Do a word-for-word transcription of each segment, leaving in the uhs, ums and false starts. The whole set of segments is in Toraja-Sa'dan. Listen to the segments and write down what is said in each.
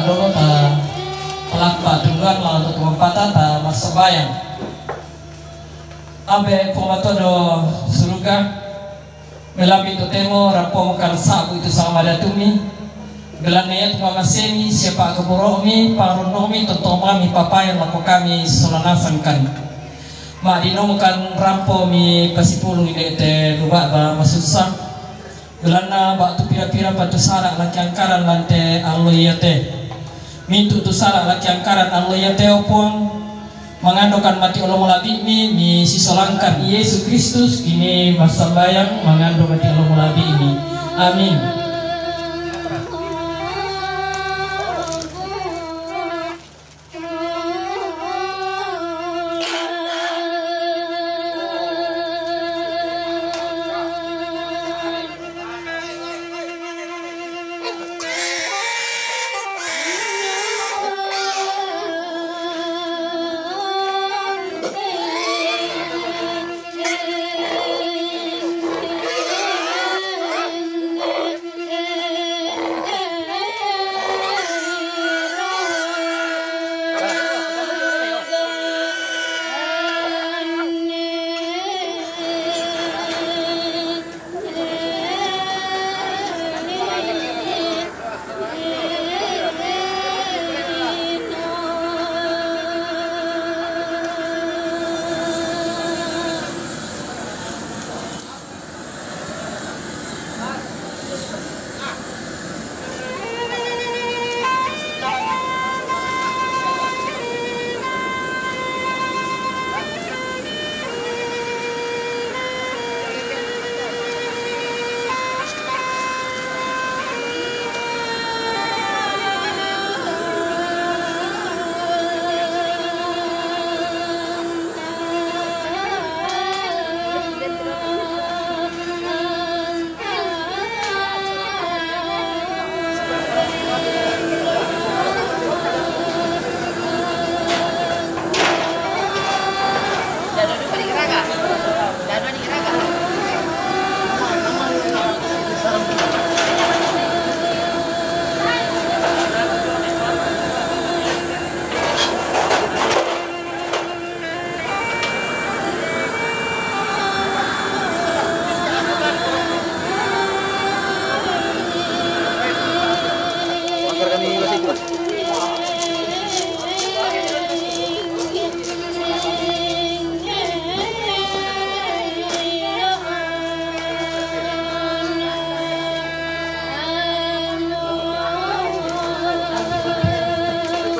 Dolo ta palappa tunggang lao tu tumampata ta massambayang. Ambe Puang Matodo suruga, melambi totemo rampomu kan sabu itu sama datumi. Belanna iatu mamasemi siapa keboromi, parunnomi, tontong mami papayan lako kami sola nasangkan. Madinomukan rampomi pasipulung inde te lubaba masussa. Belanna ba'tu pira-pira patu sara' lakiangkaran lante allo iate. Mintu' tu sara' lakiangkaran allo iate, o Puang, mangandokan mati olomu labi'mi, mi sisolangkan Yesu Kristus, kini massambayang mangando mati olomu labi'mi. Amin.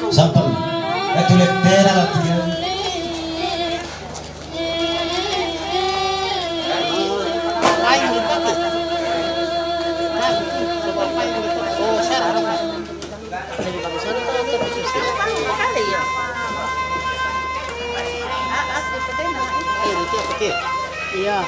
Sampel. Eh, tulet tena lah tu. Iya.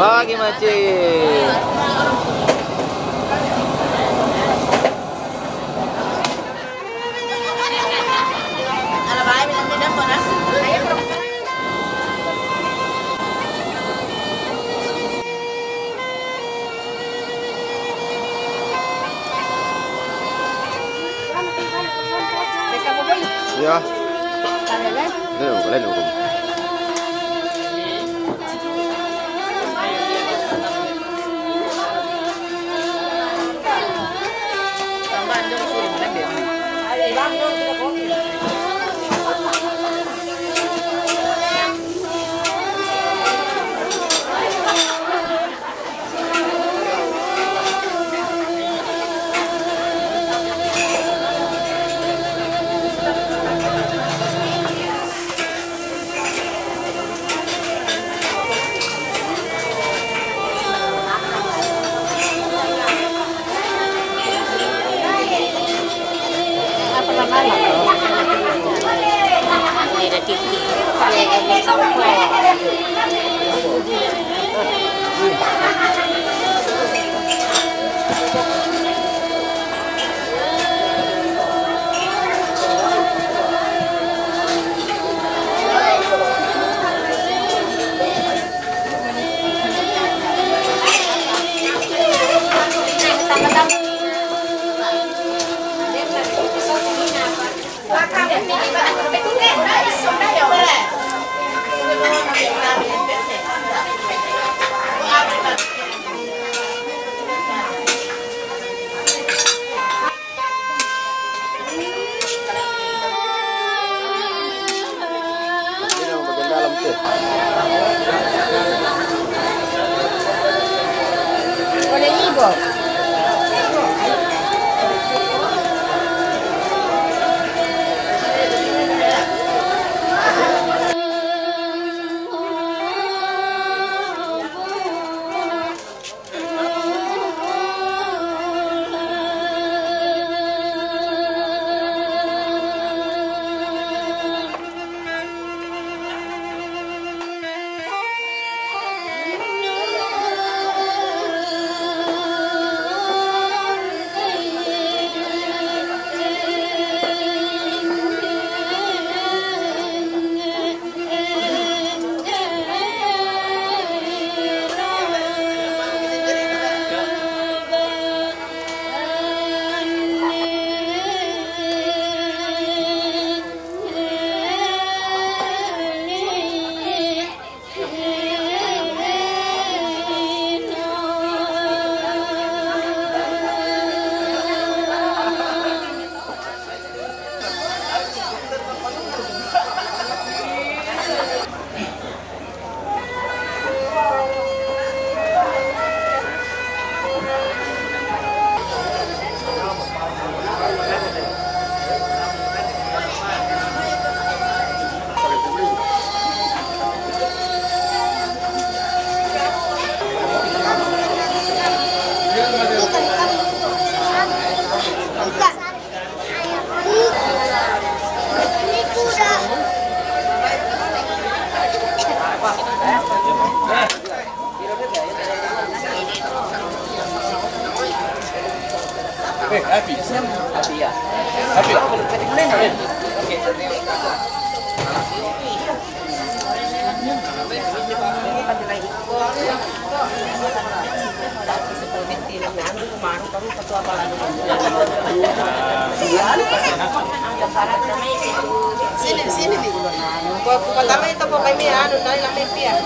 Pagi, Maci. Ya. Lain, lain, lain. Ini yang bagian dalam tuh. Boleh nyigo. Eh, Abi. Abi, ya. Abi. Sini, sini, Mi. Ku, ku katawa itu, pokoknya, Mi, anu, nai, nai, pia.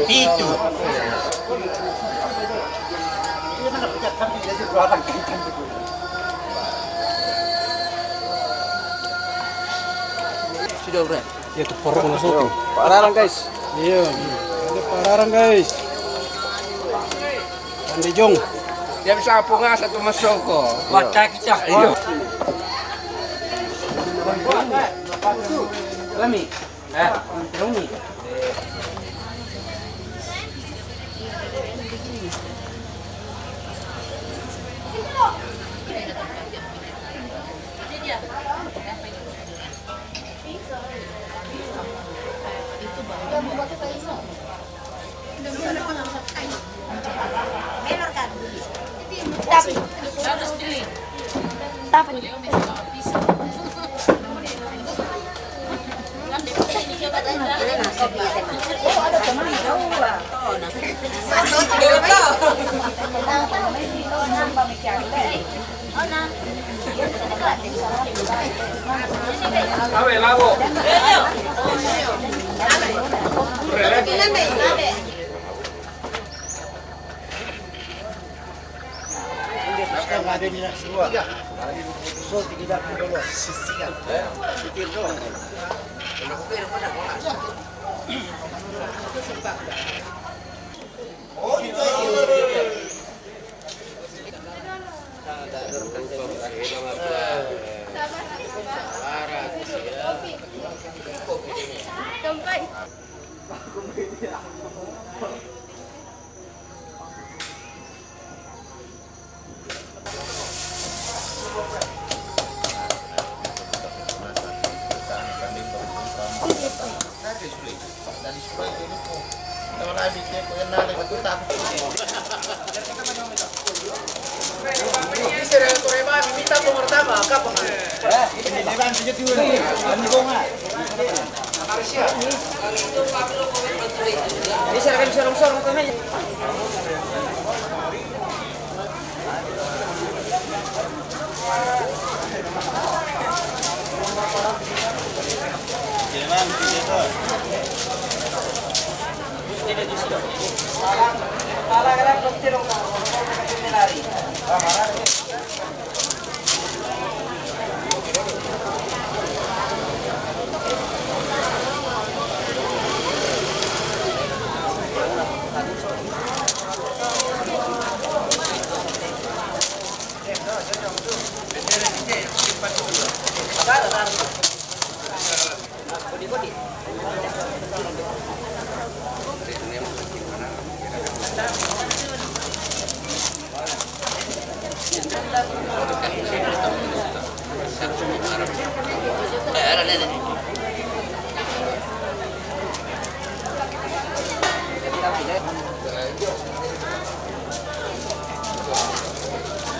Pitu. Sudah, Bre. Ya, tu porok masuk. Pararang, guys. Iya, ada pararang, guys. Ande Jong. Dia bisa apa nggak satu masuk kok. Wadah kita. Iya. Kami. Eh, kami.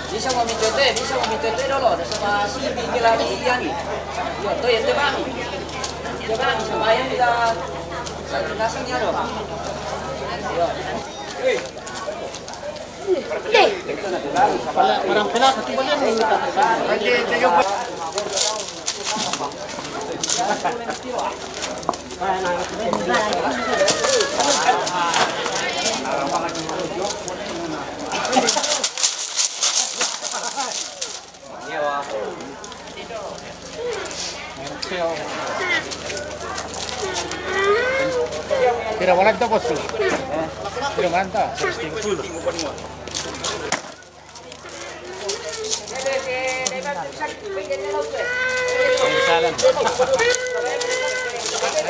Bisa mo mitete, bisa mo mitete dolo, sama si Biki lagi, iya nih. Iya, to ya, te bang. Te bang, sama yang kita, saya kasih nya dong. Iya. Parang pila ka tuba yan. Pira walan to, boss? Pira walan to?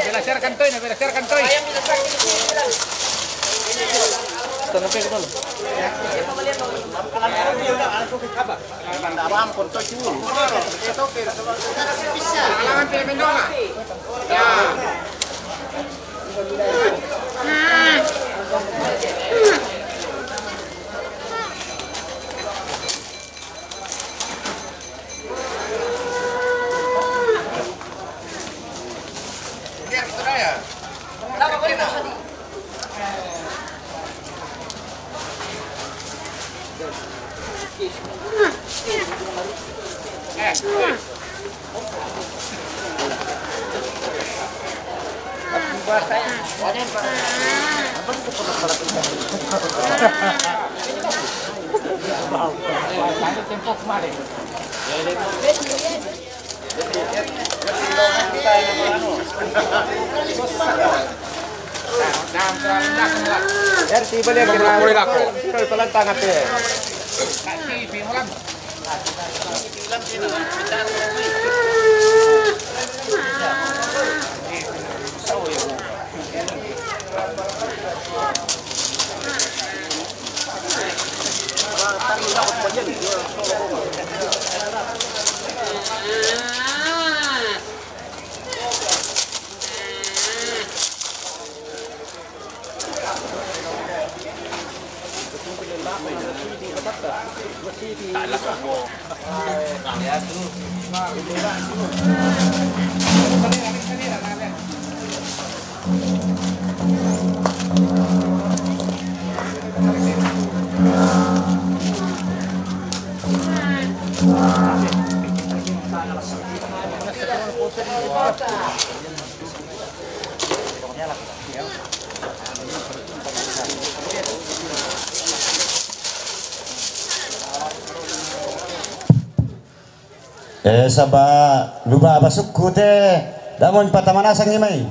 Belajar kantoy na, belajar kantoy. Ito na, pero Yan, tiba lihat. Kumpul-kumpul ako. Ito, ito lang tangat eh. Eh, saba' luba' basukku te, damon patamanasang i mai.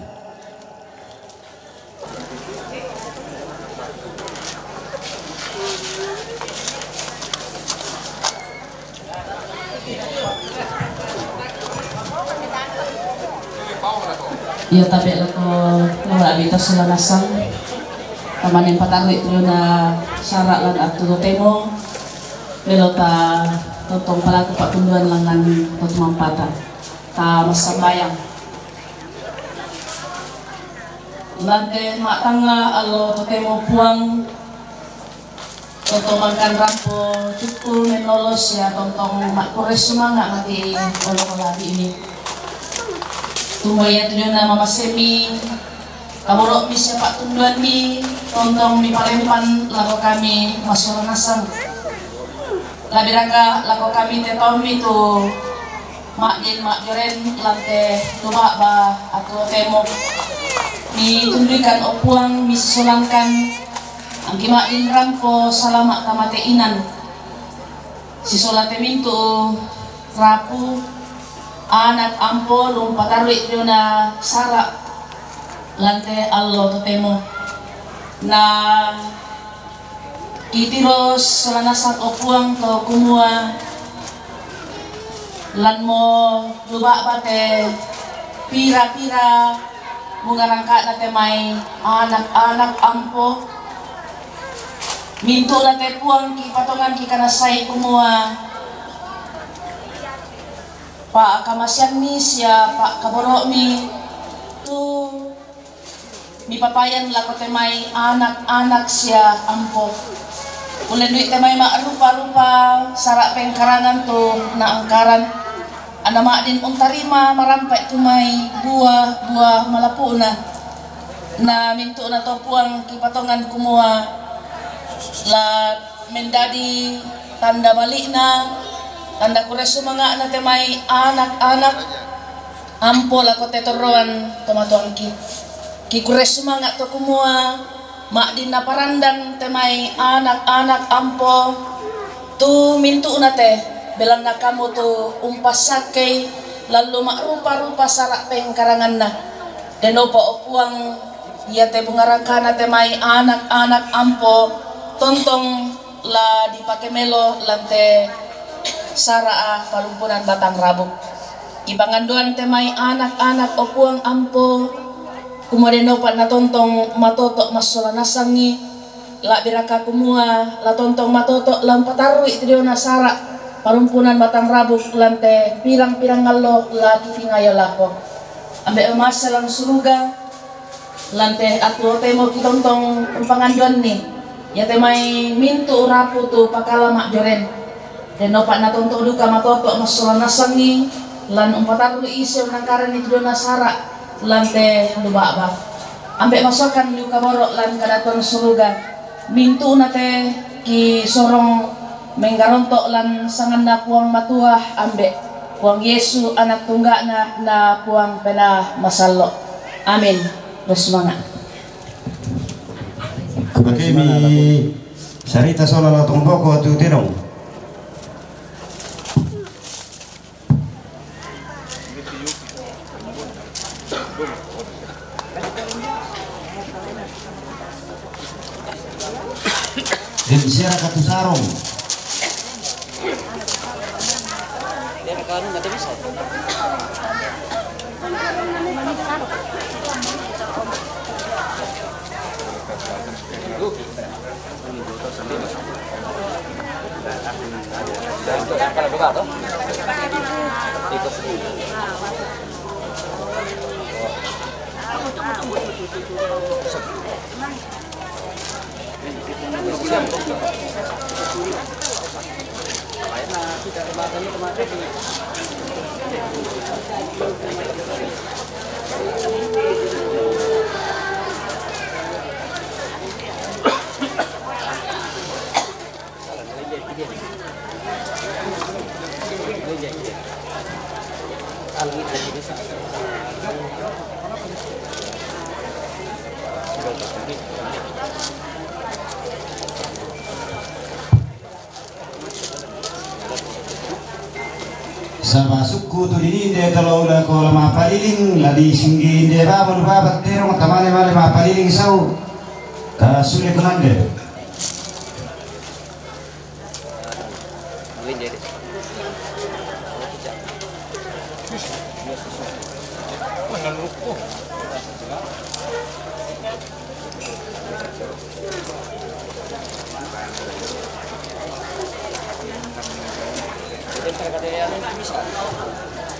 Iyo, tabe' lako, lako abi' ta sola nasang. Tamanen patarui' tu diona sara' lan atu totemo. Melo ta tontong palaku patunduan lan ngan totumampata. Ta massambayang. Lan te matangnga allo totemo Puang, tontong mangkan rampo cukku' mennolos ya tontong ma'kurre sumanga' mati olo-olo abi' ini. Tumbai ya tu diona mamase'mi, kaboro'mi sia pa'tunduanmi, tontong mipalempan lako kami massola nasang. Labi raka lako kami te taummi tu ma'din ma'joren lan te luba'ba atu totemo. Mitunduikan o Puang, misisolankan, anggi ma'din rampo salama' tamate inan. Sisola te mintu' rapu, anak ampo lu umpatarui' diona sara' lan te allo totemo. Na kitiro sola nasang o Puang to kumua, lanmo luba'ba te pira-pira mungarangka'na te mai anak-anak ampo. Mintu'na te Puang kipatongan kikanassai kumua, pa'kamaseanni sia pa'kaboro'mi tu mipapayan lako te mai anak-anak sia ampo. Ulendui te mai ma'rupa-rupa sara' pengkarangan tu naangkaran. Anna ma'din untarima marampe' tu mai bua-bua malapu'na. Na mintu'na to Puang kipatongan kumua, la mendadi tanda bali'na, tanda kurre sumanga'na te mai anak-anak ampo lako te torroan tomatoangki. Kikurre sumanga' to kumua, ma'din naparandan te mai anak-anak ampo tu mintu'na te, belanna kamu tu umpassakkei lallu ma'rupa-rupa sara' pengkaranganna. Denopa o Puang, iate bungarangkana te mai anak-anak ampo, tontong la dipake melo lan te sara'a palumpunan batang rabuk. Ipangandoan te mai anak-anak o Puang ampo, kumua denopa natontong matoto' massola nasangi, la'biraka kumua la tontong matoto' la umpatarui' tu diona sara' palumpunan batang rabuk lan te pirang-pirang allo la kitingayo lako. Ambe' mamasse lan suruga, lan te atu totemo kitontong umpangandoanni, iate mai mintu' rapu tu pakala ma'joren. Denopa natontong duka matoto' massola nasangi, lan umpatarui' isi onnangkaranni tu diona sara' lan te luba'ba. Ambe' masokan liu kaboro' lan kadatuan suruga, mintu'na te kisorong menggaronto' lan sanganna Puang Matua, ambe' Puang Yesu Anak Tungga'na na Puang Penaa Masallo'. Amin. Terus sumanga'. Kubakemi sarita sola latong boko tu tenong. Din siara katusarong. Saba sukku tu dininde tolo ula ko lama paliling, ladi singgi inde baba lu baba terong tamane male ma paliling sau. Ta sule kunande.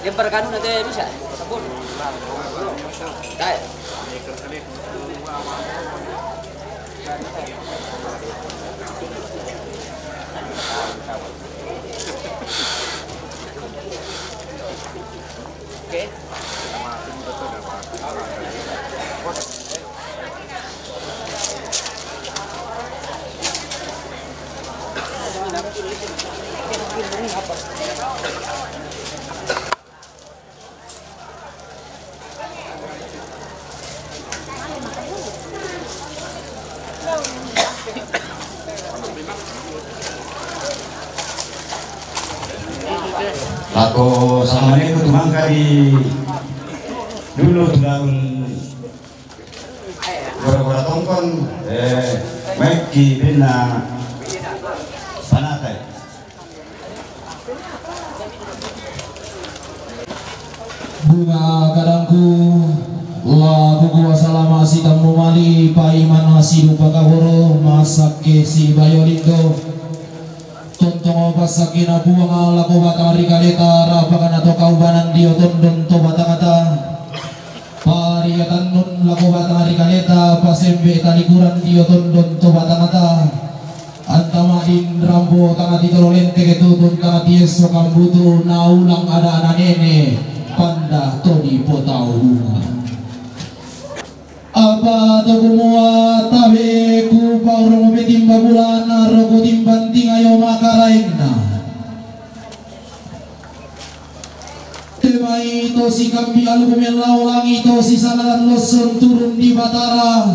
Dia perkanu nanti bisa. Sabun. Dai. Oke. Ako sama itu tumangka di dulu tu daun gora-gora tongkon, eh, maiki bina panatai. Bunga kadangku, la kuku salama si tamu mali, paimana si dupa kaboro, masakke si bayo lindo. Tontongo pasakke na Puang lako batang ri kaleta, rapakana to kaubanan dio tondon to batangata. Pariatannun lako batang ri kaleta, pasembe talikuran dio tondon to batangata. Antamadin rambo tangati tolo lente ketutun tangati esso kambutu na ulang ada ananene panda todi potau bunga. Apa to kumua tabe ku paurung betimba bulana roko timbanting ayo makaraenna. Temai to sikambi alu kumellau langi to sisalaran losson turun di Batara.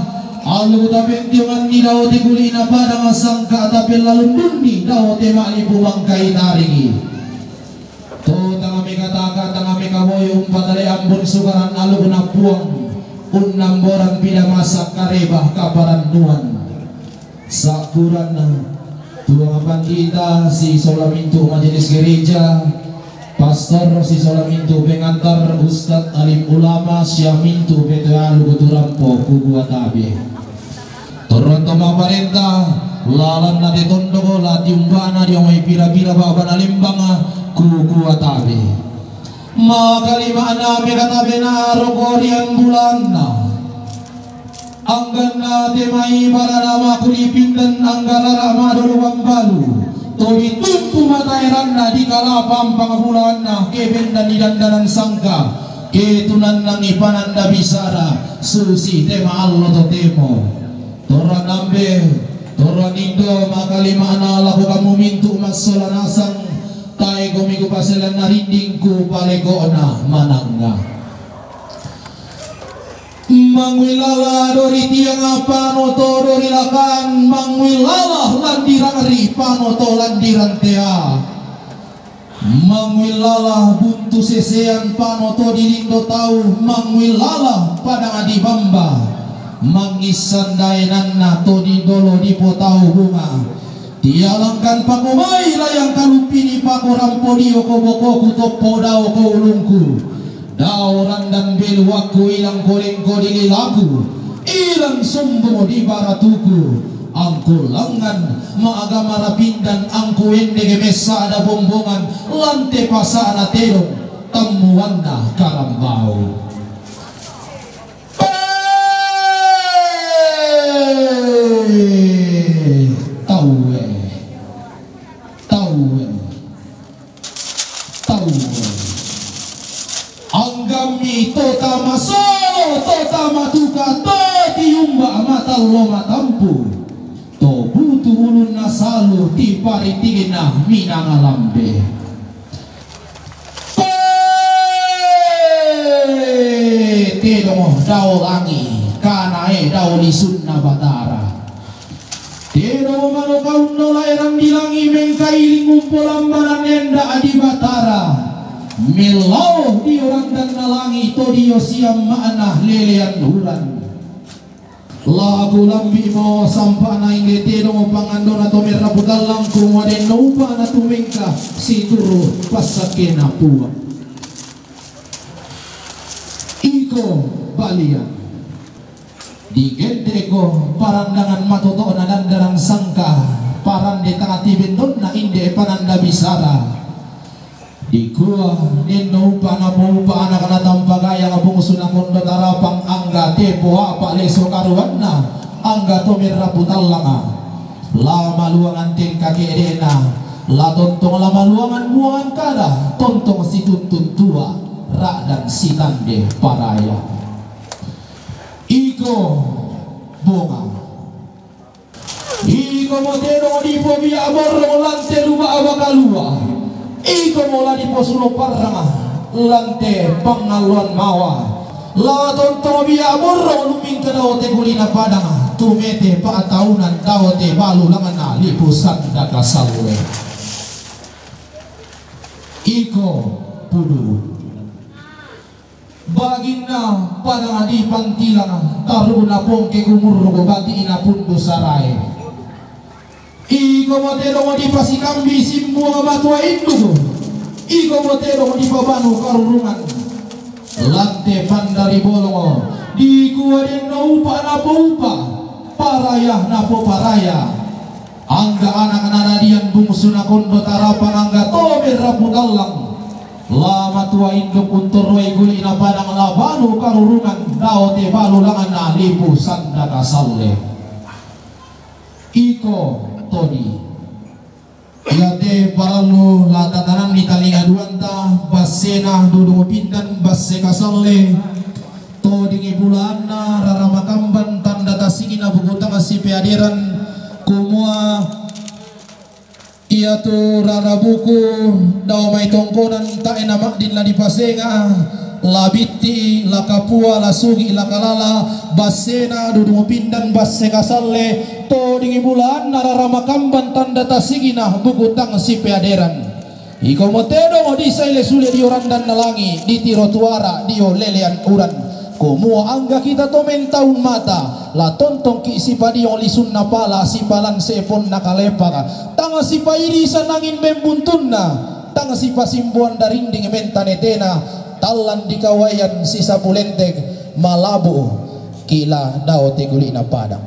Alu tapentiongan ni dao te kulina padang sangka tapellalundun ni dao te malipu mangkai tarigi. To tanga mekataka tanga mekaboyo umpatale ambun sukaran alu napuang unnamboran pida masak kareba kaparannuan. Sakuranna, tuang pandita sisola mintu majelis gereja, pastor sisola mintu pengantar, ustad alim ulama sia mintu petoalu kuturampo kukua tabe. Torronto maparenta, lalanna te tondoko la tiumbana diomai pira-pira babana lembanga kukua tabe. Makalimana mekatabena rokorian bulanna. Angganna temai barana makulipindan anggarara madolo bambalu. Tobi tumpu mataeranna di kalapang pangabulaanna kebendan di dandanan sangka. Ketunanna ngipananda bisara susi tema allo totemo. Torra nambe, torra nindo makalimana lako kamu mintu massola nasang. Tae komi kupaselanna rindingku palekona mananga. Manguilala dori tiang panoto dori lakan, manguilala landirang ri panoto landirang tea. Manguilala buntu sesean panoto di lindo tau, manguilala padang di bamba. Mangissan daenanna to di dolo di potau bunga. Tialangkan pakomai layang kalumpini pakorampo dio kobokoku toppo dao ko ulungku. Dao randan beluakku ilang kolengko di lilaku, ilang sombong di baratuku, angku langan maagama rapindan angku ende gemessa ada bombongan lante pasana tedong tammuanna karambau. Pe! Taue. Taue. Taue. Anggammi to tama solo, to tama tuka, to tiumba matallo matampu. To butu ulunna salu ti paritigena minanga lambe. Pe! Tedong dao langi, kanae dao lisunna Batara. Tedong mano kaunno laeran di langi mengkailing umpolambanan enda di Batara. Melao dio randanna langi' to dio siamma'na lelean uran. Laku lambi' mo sampa'na inggih tedong pangandona to merrapu tallang, kumua denno upa'na tu mengka situru' passakkena Puang. Iko balian. Digente'ko parandangan matoto'na dandarang sangka, parande tang tibendonna inde pananda bisara. Dikua, denno upa' napoupa' anak natampagayang bungsu nakondo tarapang angga tepo apa' leso karuanna, angga to merrapu tallanga. La maluangan tengka ke'de'na, la tontong la maluangan buangan kada, tontong situntun tua, ra'dan sitande paraya. Iko bonga. Iko mo tedong dipobia borrong lante luba' bakalua. Iko mo la diposulo parrang lante pangalloan mawa. La tontong bia borrong lumingka dao te kulina padang, tumete pa'taunan dao te balu langanna lipu sanda kasalle. Iko pudu. Baginna padang dipantilang, taruna pongke kumurruk bati'na pundu sarae. Iko mo tedong dipasikambi simbuang matua induku. Iko mo tedong dipabanu karurungan. Lante pandari bolongo, dikua denno upa' napoupa', paraya napoparaya. Angga anak nadadian bungsu nakondo tarapang angga to merrapu tallang. La matua induk untorroi kuli'na padang la banu karurungan dao te balu langanna lipu sanda kasalle. Iko todi. Iate parallu la tatananni talinga duanta, bassena dudung pindan basse kasalle, todingi bulaanna rara makamban tanda tasikina buku tang sipeaderan, kumua iatu rara buku dao mai tongkonan tae nama'din la dipasenga, la bitti, la kapua, la sugi, la kalala, bassena dudung pindan basse kasalle, todingi bulaanna rara makamban tanda tasikina buku tang sipeaderan. Iko mo tedong disaile sule dio randanna langi', ditiro tuara dio lelean uran. Kumua angga kita to mentaun mata, la tontongki' sipadiong lisunna pala sipalan seponna kalepak, tang sipairi sanangin membuntunna, tang sipasimbuan darinding mentanetena, tallang dikawaian sisapu lentek, malabu kila dao te kuli'na padang.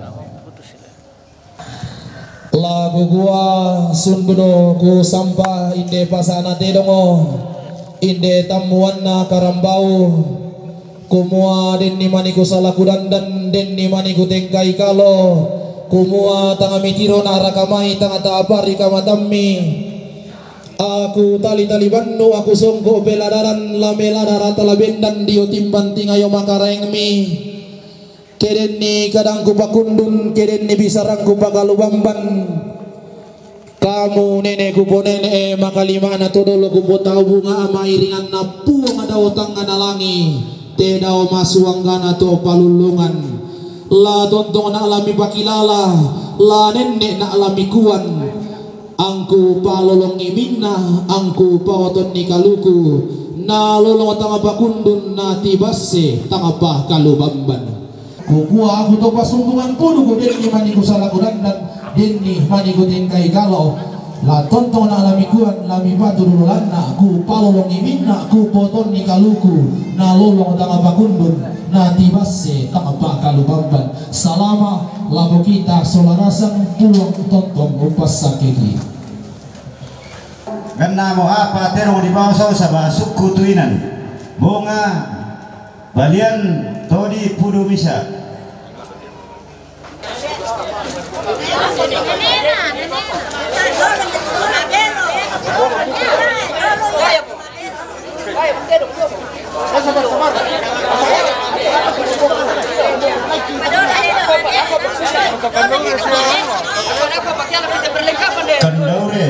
La kukua sundudo kusampa inde pasana tedongo, inde tammuanna karambau, kumua denni mani kusala kudandan, denni mani kutengkai kalo, kumua tang mitiro na rakamai tang tapari kamatammi. Aku tali-tali bannu, aku songko peladaran, la meladara tala bendan dio timbang tingayo makaraengmi. Kedenni kadangku pakundun, kedenni bisarangku pakalubamban. Kamu nene' kuponene', makalimana to dolo kupotau bunga mairinganna Puang dao tangngana langi', te dao masuanggana to palullungan. La tontong na' la mipakilala, la nenne' na' la mikuan. Angku palolongi minna, angku paotonni kaluku, na lolong tang pakundun, na tibasse tang pakalubamban. Kukua aku to pasumbungan puduku, denni mani kusala kudandan, denni mani kutengkai kalo. La tontong na' la mikuan, la mipatu dululanna, kupalolongi minna, kupaotonni kaluku, na lolong tang pakundun, na tibasse tang pakalubamban. Salama' lako kita sola nasang, Puang tontong umpassakkeki. Gennamo apa tedong dipaoso saba sukku tu inan. Bonga balian todi pudu misa. Kandaure.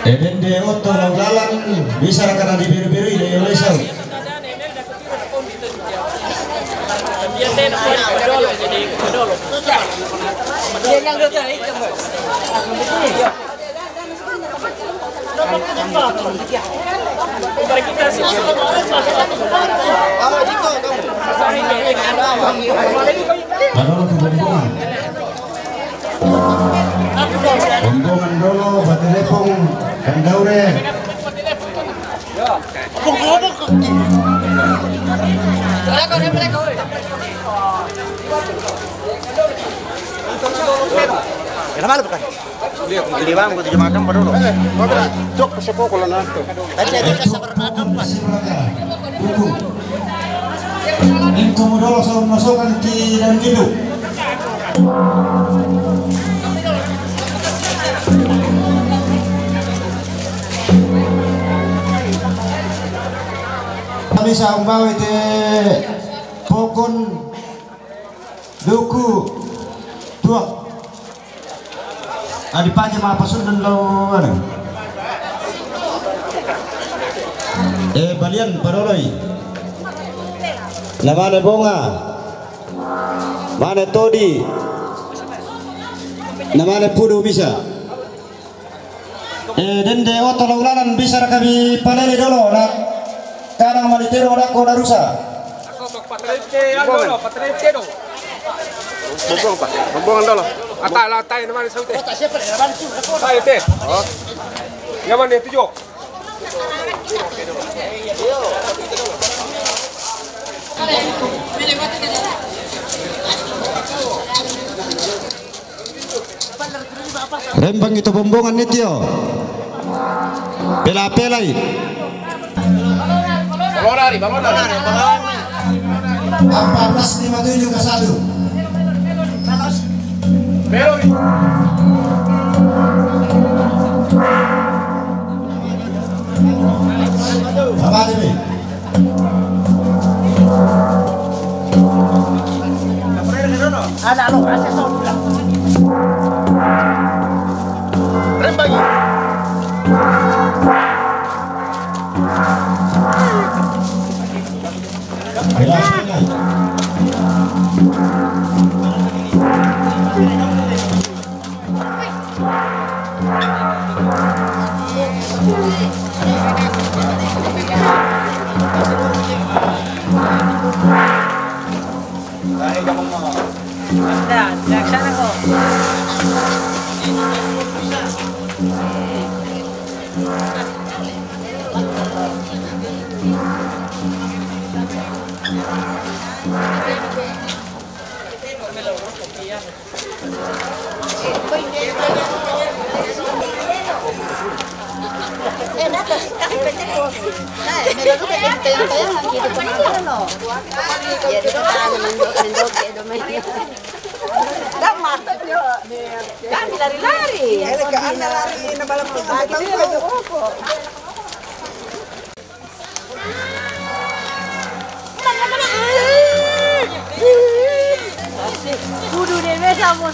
E dende oto lau lalan, bisa raka na diberu-berui de olesau. Padahal tu Bombongan. Bombongan dolo, Batelepong, Kandaure. Kenapa lu bukan? Di bang, gua tujuh makan baru lo. Jok, sepoko lah nanti. Tadi aja udah sabar makan, Pak. Engko modolo saung masokan ki dan nidu. Bisa umbawi te pokon duku tuak. Adipake mapasundun lo anu. E balian paroloi. Namane bonga. Mane todi. Namane pudu bisa. E dende oto laulanan bisa raka mi palele dolo na. Kadang malitero dako darusa. Bombong, Pak. Bombongan dolo. Ata la tai namane saute. Sai te. Oh. Namane tujuh. Rembang itu Bombongan ni tio. Pela-pelai. Empat belas lima tujuh ke satu. Apa ada, Be? Ada lo, ada lo. Rembangi. Kami lari-lari. Kudu de mesa mo.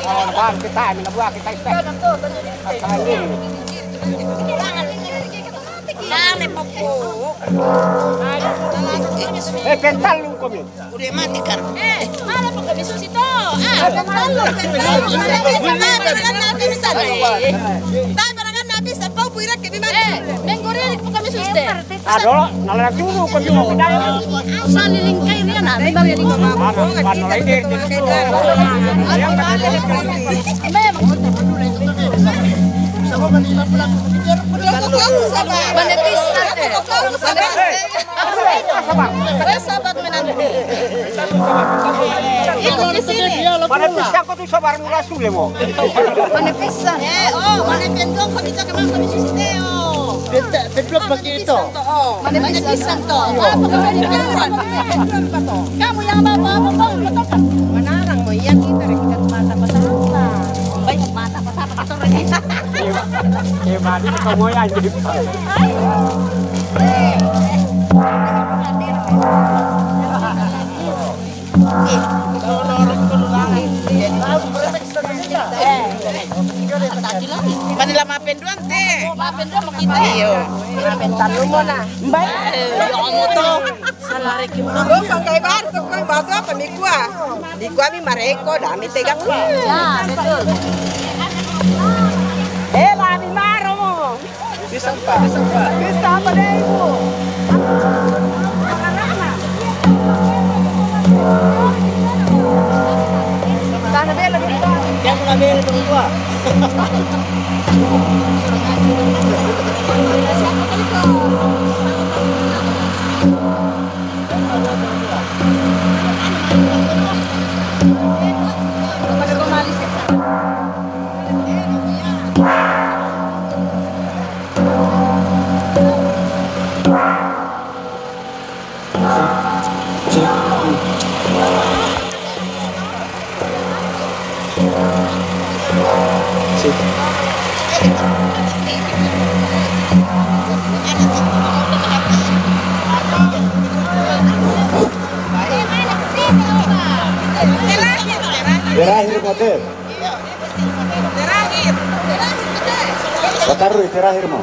Oh, bang, kita, mina buah kita, kita. Kanan tuh, tadi di. Kanan ini. Ale poko. Eh, pental lu kami. Udah mati kan? Eh, ale poko misu situ. Ah, pental lu, pental lu. Tapi barang kan nabi sa. Tapi barang kan nabi sa. Pau puira ke bimani. Eh, menggoreng poko misu situ. Ado, nala dulu kami mau pindah. Sa lilingkai dia na, memang ini. Mana, mana lagi dia? Memang. Mana pisang, eh? Mana pisang? Sabar. Sabar, menanti. Ikut di sini. Mana pisang kau tu sabar mula sule mo. Mana pisang? Eh, oh, mana pendong kau bisa kemana kau bisa sini, oh. Betul, betul begitu. Mana pisang to? Mana pisang to? Apa kau ada kawan? Kamu yang bawa apa kau? Manarang mo iya kita kita mata patah. Baik mata patah patah orang kita. Iya, iya, Mbak, ini kamu yang jadi. Manila mapenduan te. Mapenduan mo kita. Iyo. Mapenduan mo na. Mbak. Iyo, mo to. Salari ki mo. Lo pangkai bar to ko batu apa mi kua? Di kua mi mareko da mi tegang. Ya, betul. Eh, la mi maro mo. Pisang pa. Pisang pa deh, Ibu. Tanah bela di bawah. Yang pernah bela dong gua. Terakhir, Pater. Terakhir. Pater, terakhir mo.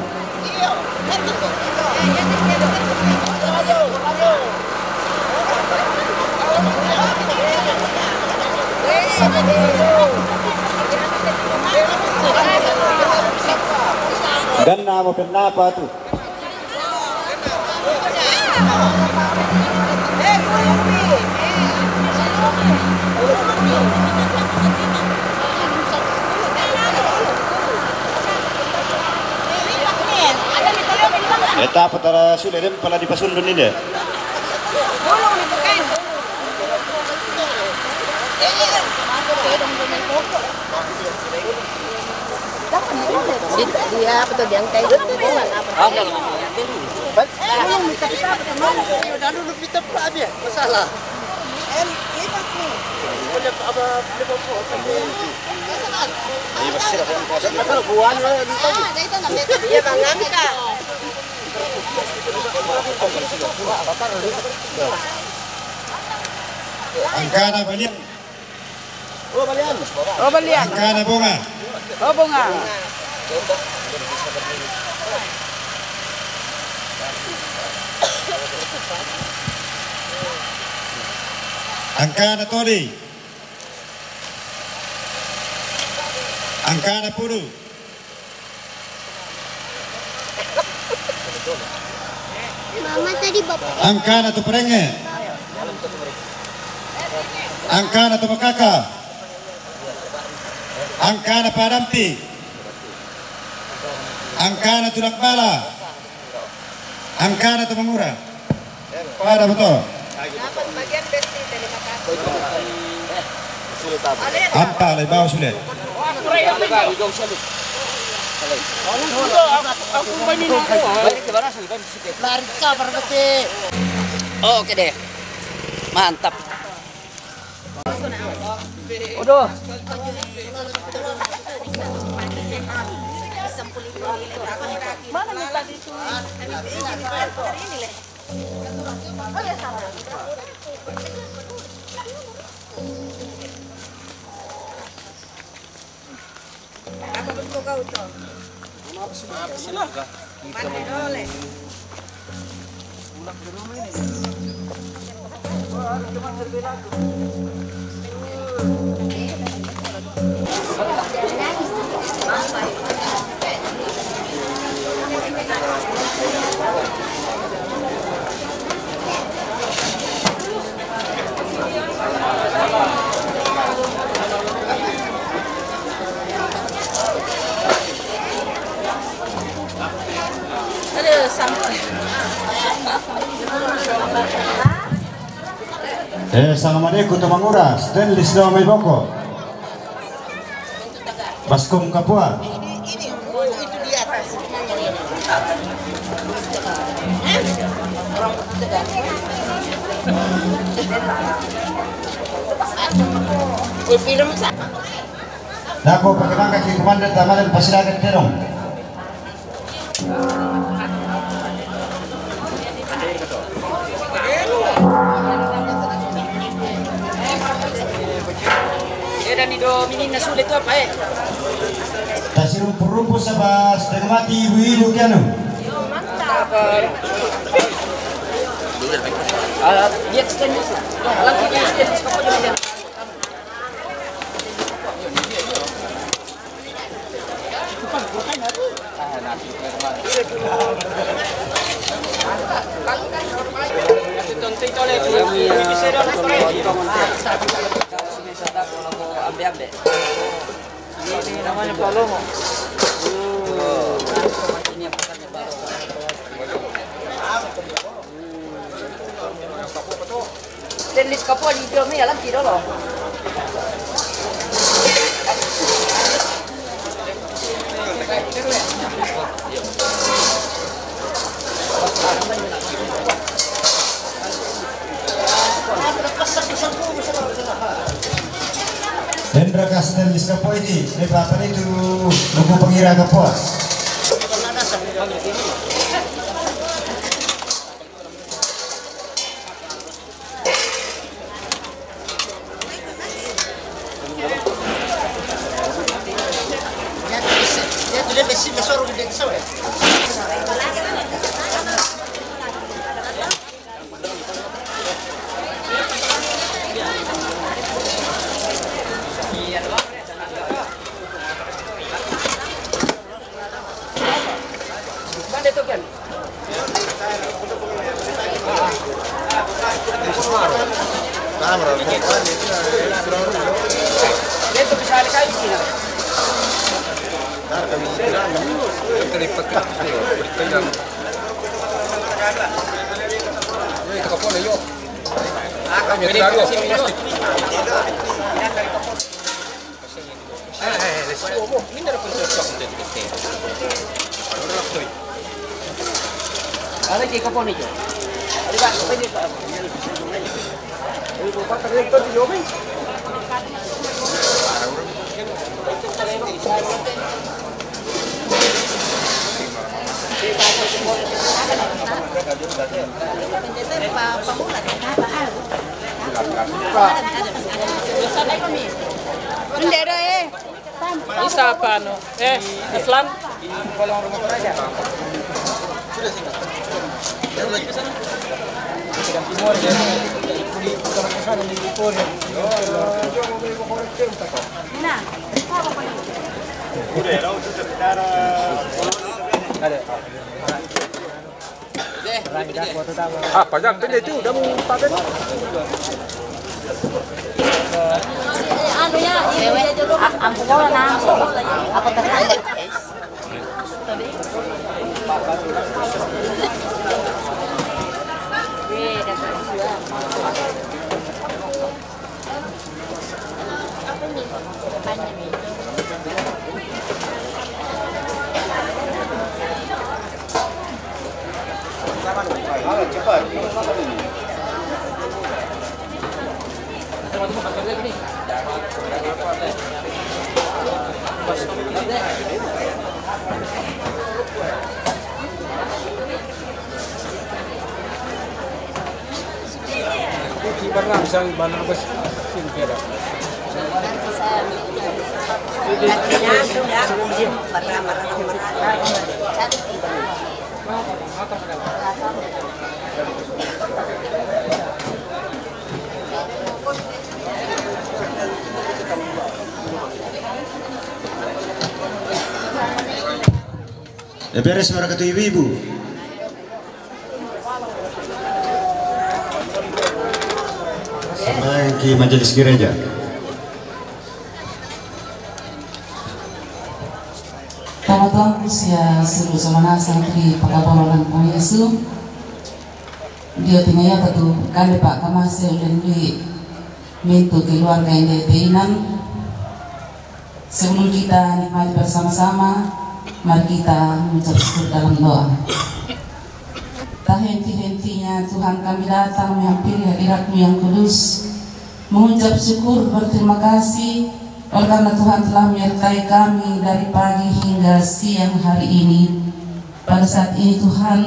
Dan nama penapa tu? Eta patara sudah dem pala di pasundun ini deh. Dia apa tuh diangkai? Apa? Dulu kita pula dia masalah. Iya, Bang Amika. Angkana balian. Oh, balian. Oh, balian. Angkana bunga. Oh, bunga. Angkana todi. Angkana pudu. Mama tadi bapak. Angkana tu perenge. Angkana tu makaka. Angkana padampi. Angkana tu nakbala. Angkana tu mangura. Pada betul. Ampa lai bawa sudah. Oke deh. Mantap. Aduh. Mana minta di sini? Ini, Le. Oh ya, salah. Apa bentuk kau, Cong? Maaf, silakan. Mandi dole. Eh, sanga madiku tu mangura, stainless do mai boko. Baskom kapua. Nako pakai mangka ki komandan tamadan Pasiraga Terong. Eh, dan ido mininna sule tu apa, eh? Tasirumpu-rumpu saba setengah mati ibu-ibu kianu. Mantap. Ah, dia extend. Lagi dia extend. Stainless kapua di idio mi alam kidolo. Dendra ka stainless kapua idi, ne papa itu luku pengira kapua. Ndero, eh. Isa pano. Eh, Aslan. Ah, pajak pendek tu, dah mau tak ada. Anu ya, ini dia jodoh. Ah, ampun, bola na. Apa tadi? Beres, barakatuh ibu-ibu. Sumbayang ki majelis gereja. Tama tuanku sia sulu samana santri pakabolo nang Tuhan Yesu. Dio tinayata tu kande pa kamase ulen dui mintu keluarga ende teinan. Sebelum kita nikmati bersama-sama, mari kita mengucap syukur dalam doa. Tak henti-hentinya Tuhan kami datang menghampiri hadirat-Mu yang kudus, mengucap syukur berterima kasih oleh karena Tuhan telah menyertai kami dari pagi hingga siang hari ini. Pada saat ini Tuhan,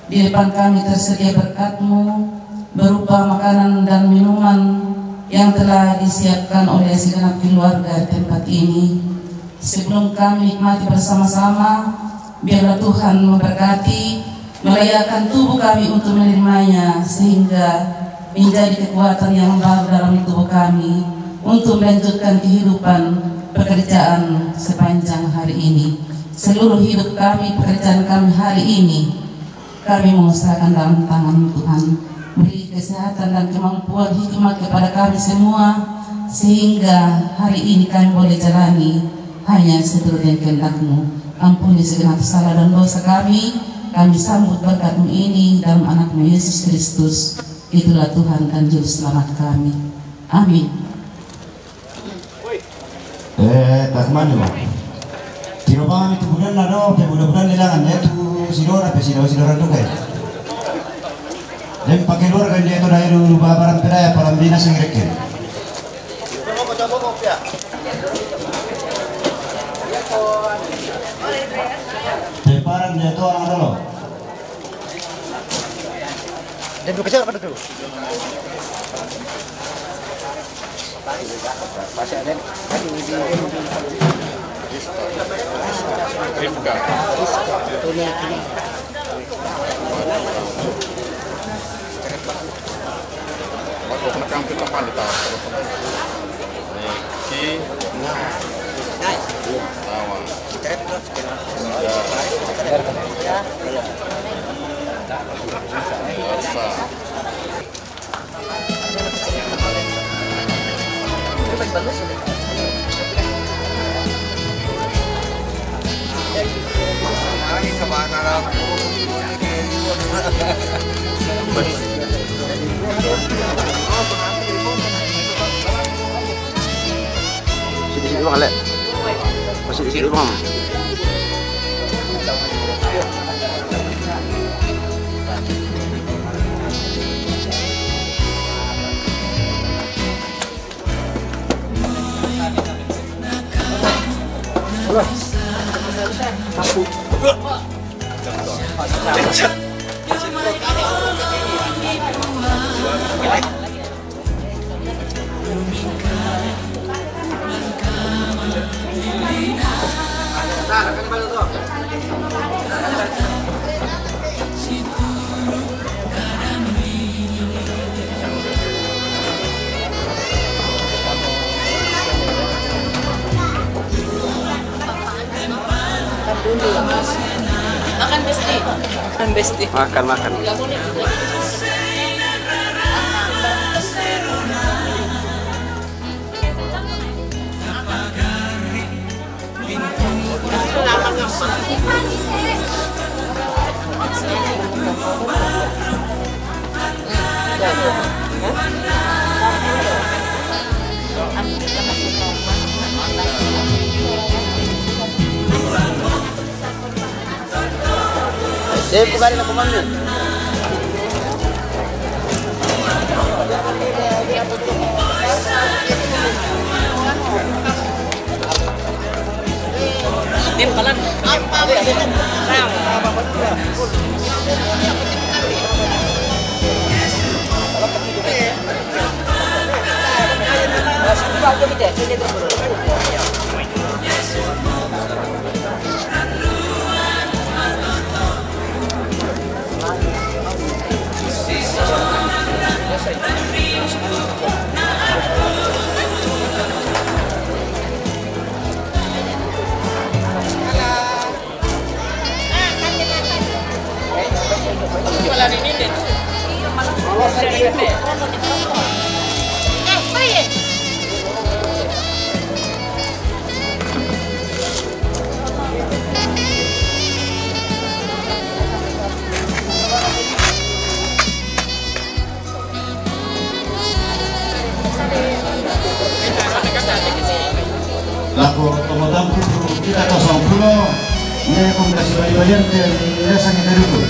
di depan kami tersedia berkat-Mu berupa makanan dan minuman yang telah disiapkan oleh segenap keluarga tempat ini. Sebelum kami nikmati bersama-sama, biarlah Tuhan memberkati, melayakan tubuh kami untuk menerimanya, sehingga menjadi kekuatan yang baru dalam tubuh kami untuk melanjutkan kehidupan pekerjaan sepanjang hari ini. Seluruh hidup kami, pekerjaan kami hari ini, kami mau serahkan dalam tangan Tuhan. Beri kesehatan dan kemampuan hikmat kepada kami semua, sehingga hari ini kami boleh jalani hanya seturut dengan kehendak-Mu. Ampuni segenap salah dan dosa kami. Kami sambut berkat-Mu ini dalam Anak-Mu Yesus Kristus. Itulah Tuhan dan Juru Selamat kami. Amin. Eh, tak mana, Bang? Tiro bang itu bulan lah, no, pe bulan-bulan lelangan, ya, tu sidora, pe sidora, sidora tu, kai. Dan pakai luar kan dia tu, daya dulu, barang pedaya, palang bina sing reken. Pe parang dia tu orang dulu. Dia dulu kejar pada tu. Rifka. Bagus, menekan ke depan dia tahu. Niki. Lawan. Elsa. Sini, sini, Bang, Lek. Masih di sini, Bang. Makan dulu. Makan, Besti. Makan, Besti. Makan, makan. Dia buka di lapangan ni. Tim palan. Lako komotan putu kita kosong pulo, ne komunikasi bali-balian te biasa kita dulu.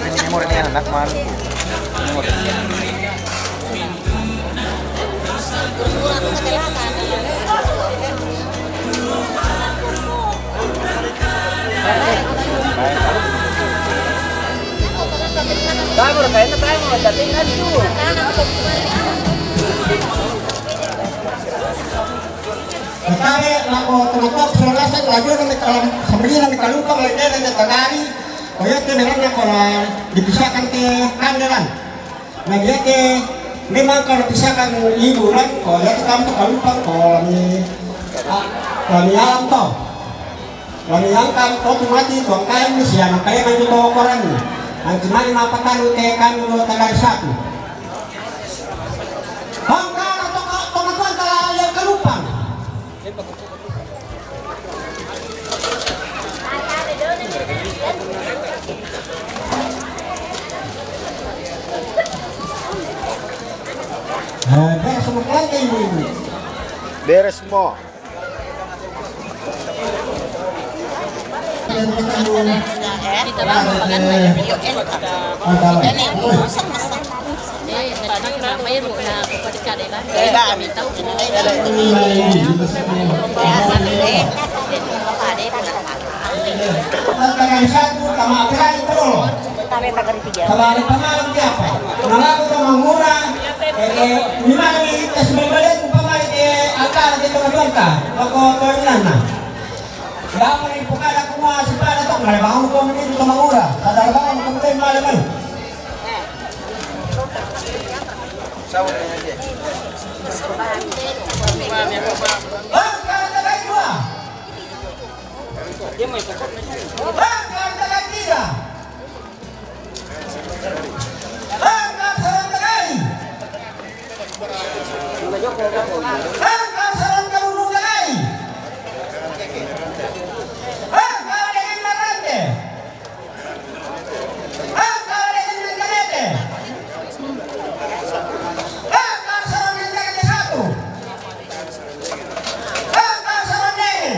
Ini umur ini anak man. Ini umur. Tayo mo, kain na tayo mo. Dating na dito. Kare lako tamatok, sulasan, laju na may kalam-, sambali na may kalumpang, lagi na may tagari. O yun, tiniran na ko na dipisakan te kandelan. Na yake, memang kalau misalkan liburan, ko yake kamu kalumpang, ko lami, ah, lami alam to. Lami alam kan, ko tumati, ko kain ni siya, na kaya man ito ko ran. Ang kimani mapatalo te kami lo tagal satu. Hangka na to ka, to na to ang kala-, yung kalumpang. Eh, beres semua keluarga ibu-ibu. Beres semua. Kama ada pamalam siapa? Malaku to mangura, eh, eh, minani tas bebele ku pamai ke angkara ke tengah tongka, loko toinana. Dama ni pukada kuma sipada to, male bangun ko mini to mangura, sadar bangun ko mini male mai. Bangka dagai dua. Bangka dagai tiga. Bangka sarang dagai. Bangka sarang dagai. Bangka dagai marante. Bangka dagai marante. Bangka sarang dagai satu. Bangka sarang dagai.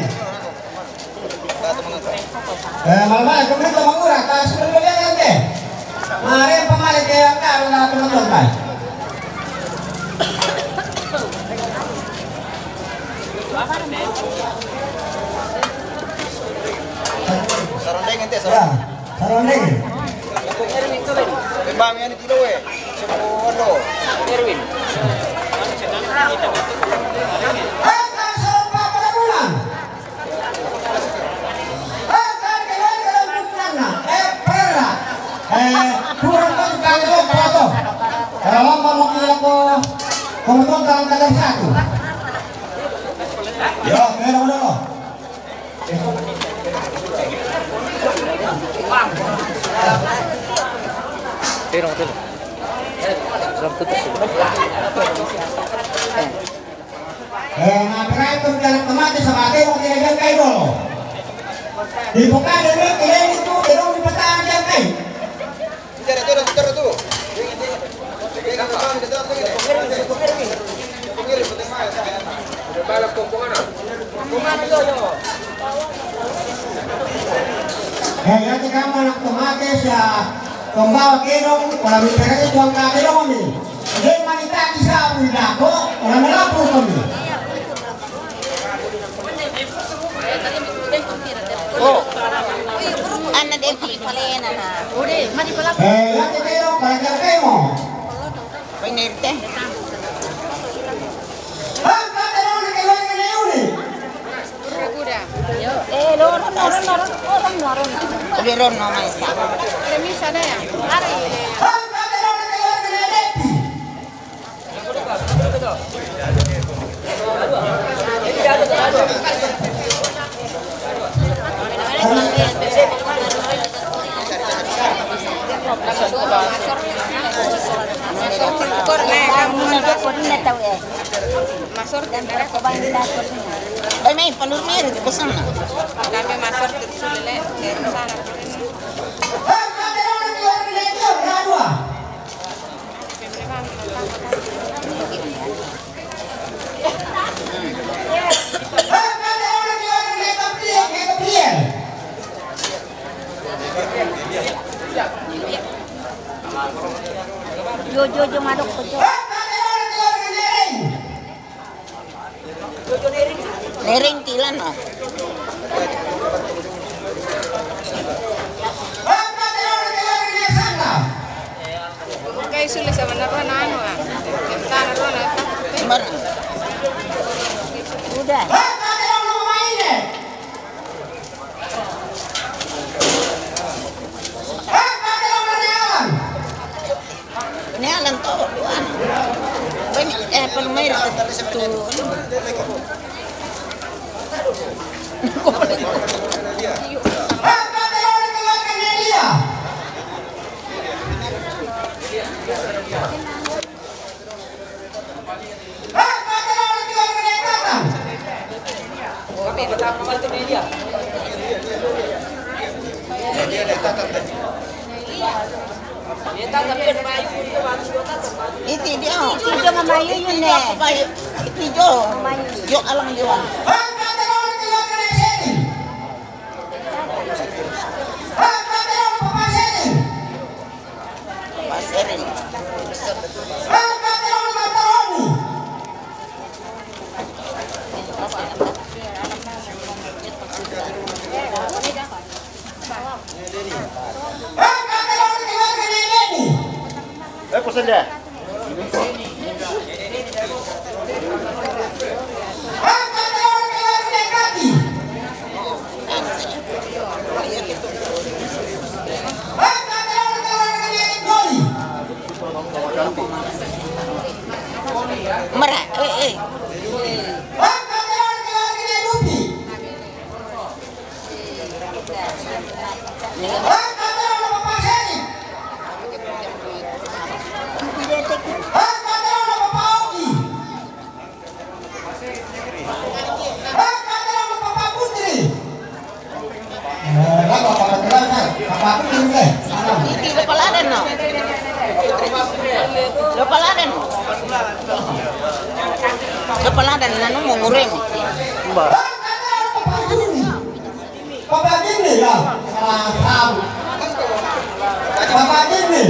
Eh, malam-malam, kami ke Mangura, tak sebelum belajar nanti. Mari, pamali ke angkara na teman-teman. Sarondeng ente, ya, sarondeng. Memang yang di Loe, semua lo. Erwin. Angka sarong papa da bulan. Angka keluarga dan putrana, eh, perra. Eh, kurang kan kagak lo foto. Kalau mau mau kira ko, komentar dalam kagak satu. Yo, kira udah lo. Pero, pero. Sarap ko to sila. Eh, na perato diyan kamate sa mate mo kinagan kayo. Di po ka, dito, kaya ito, pero may patahan diyan kayo. Tira, tira, tira, tu. Eh, ya te kama na tomate sa tomba kero, para mi pera de tuang ka kero mi. Dia manita kisa pui dako, para melapu kami. Oh. Ana de pi palena na. Eh, ya te kero para que hacemos. Poi nerte. Ah, ka te rona ke rona ke leone. Eh, lo rona, rona, rona, rona, rona. Lo rona, ma sa. Permisa da ya. Ari. Ah, ka te rona ke rona ke leone. Mai, panur meri di kosong na. Kami masuk di sini, le, dari sana. Jo, jo, jo, madok, jo. Nering tilan, ah. Kai sulle sama na rua na anu, ah. Kentana rua na ta. Sembarang. Udah. Ini Alan to, Alan. Banyak, eh, apa namanya, tu, tu. Iti dia. Iti jo mamayu yun ne. Iti jo. Jo alang jo. Paserin. Eh, pesan dia. Mara, eh, eh. Iti lo paladan no. Lo paladan. Lo paladan nanu mo mureng. Mbak. Papa Jimmy, ya, salah tahu. Papa Jimmy.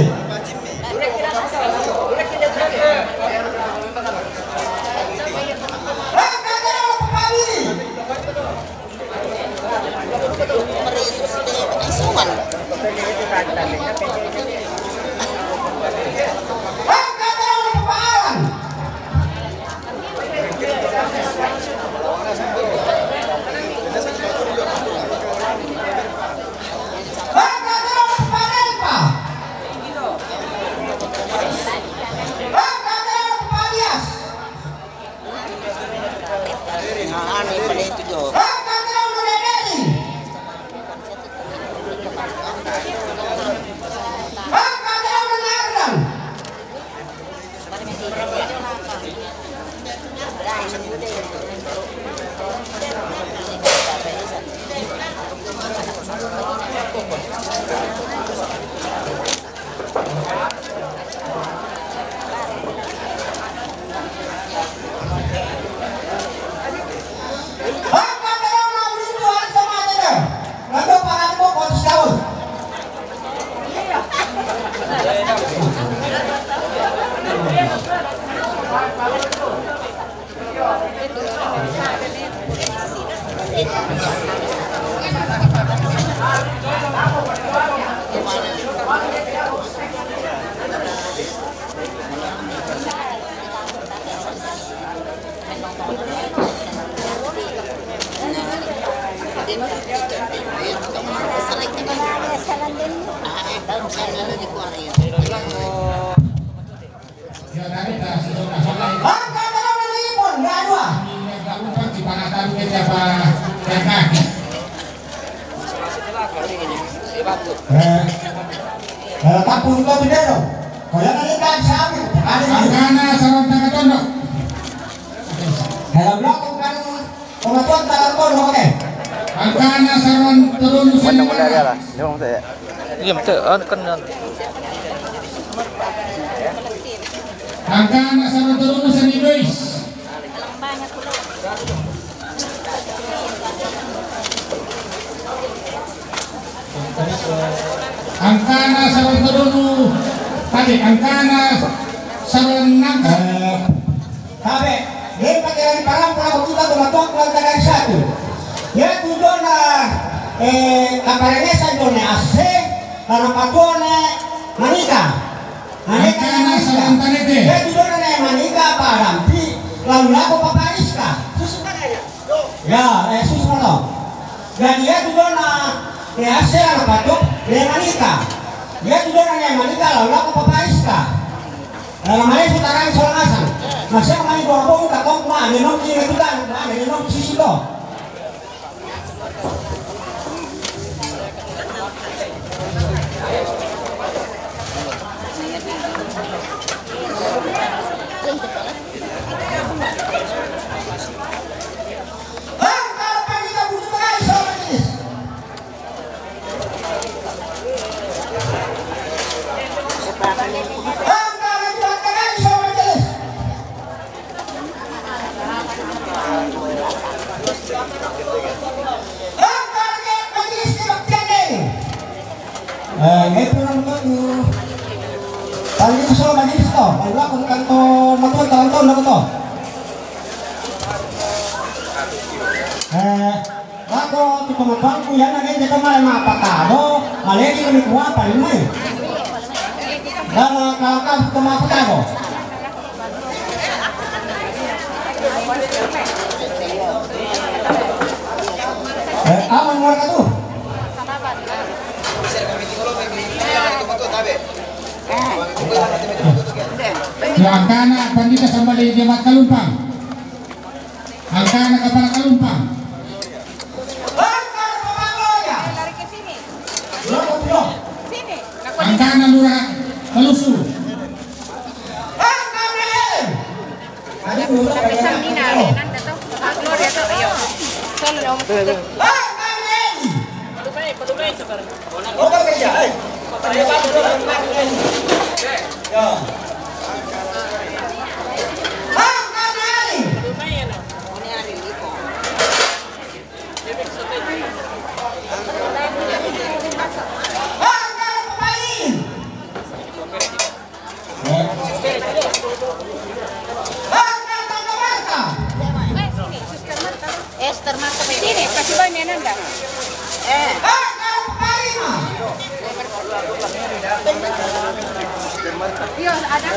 Eh, eh, tapung kau tu dia tu. Kau yang ada tak siapa? Ada di sana, sarong tangan tondok. Dalam blok bukan. Pematuan tanah pun, oke. Angkana sarang turun. Mana, mana dia lah? Dia orang tak, ya? Iya, betul. Ah, kan, ah. Angkana sarang turun seni, guys. Angkana sarang turun. Tadi angkana sarang nangka. Eh, Tabe, dia pakai lagi parang pula betul tak matuak pula dari satu. Ya, tujuan, eh, kaparengesan done ase, karena patuane manika. Manika. Angkana manika. Sarang tanete. Ya, tujuan ne manika apa dampi, lalu laku papariska. Susu kan ya? Ya, eh, susu mana? Jadi ya, tujuan ne ase, karena patuak, ne manika. Ya, tujuan ne manika, lalu laku papariska. Dalam hal itu, tarang soal masang. Masih kami bawa bom, tak kau kemana, nong kiri tudan, mana, nong sisi to. Bang, kalau pagi kita butuh tengah, soal majelis. Eh, ngetu nang ngetu. Tadi itu soal majelis to, kalau aku bukan to, matuan tahun-tahun aku to. Eh, Lako tu pematuanku, ya, na gente toma le mapatado, maleki kami kuapa ni mai. Dama kalakam toma patado. Eh, aman warga tu. Ya, angkana pandita sambale jemaat Kalumpang. Angkana kapala Kalumpang. Lari ke sini. Sini. Angkana lurah Kalusu. Tapi samina, Renanda to. Ah, Gloria to, iyo. Solo lo vamos a hacer. Palumai, palumai, sabar. Ester, masuk sini, kasih banyak nanda. Eh. Iyo, ada.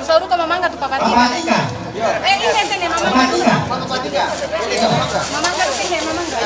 Sauru ka mamangga tu papatika. Eh, ini ente ne mamangga. Mamangga tu ne mamangga.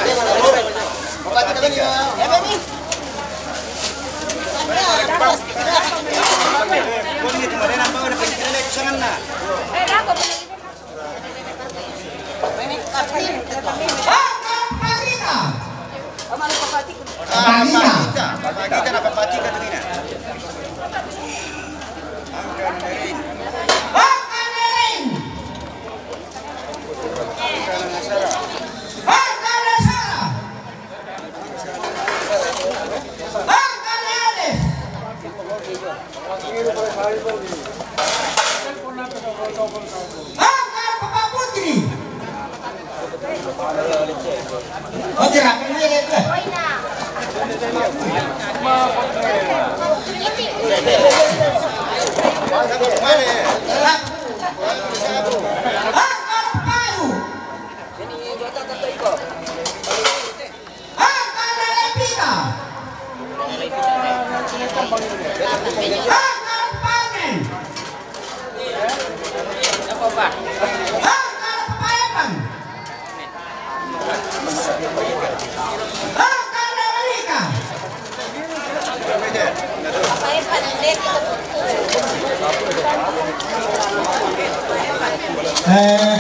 Eh,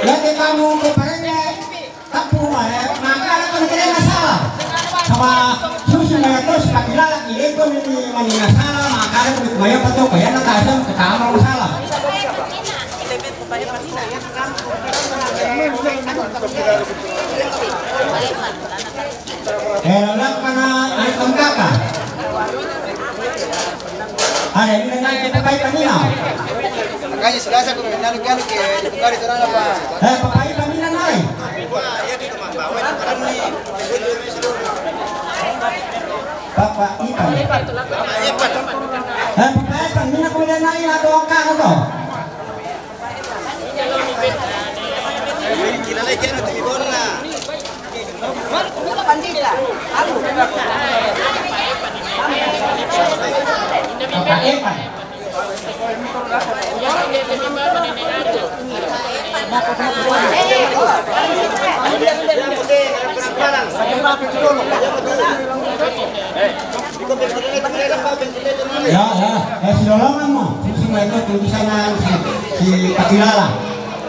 ya ke kamu ko parenge tapu, eh, maka ada ko kira masalah. Sama susu na to si pakilala ki eko ni mani masalah, maka ada ko maya pato ko ya na tasam ke kamu masalah. Eh, lalu kana ari tongkaka. Ada ini dengan kita baik kanina. Makanya sudah saya komentar ke anu ke tukar itu orang apa? Eh, papai kanina nai. Papa Ipan. Eh, Papa Ipan, mina ko nai na to ka to. Ya, ya, eh, si lolongan mo. Si, si, si, si, si, si pakilala.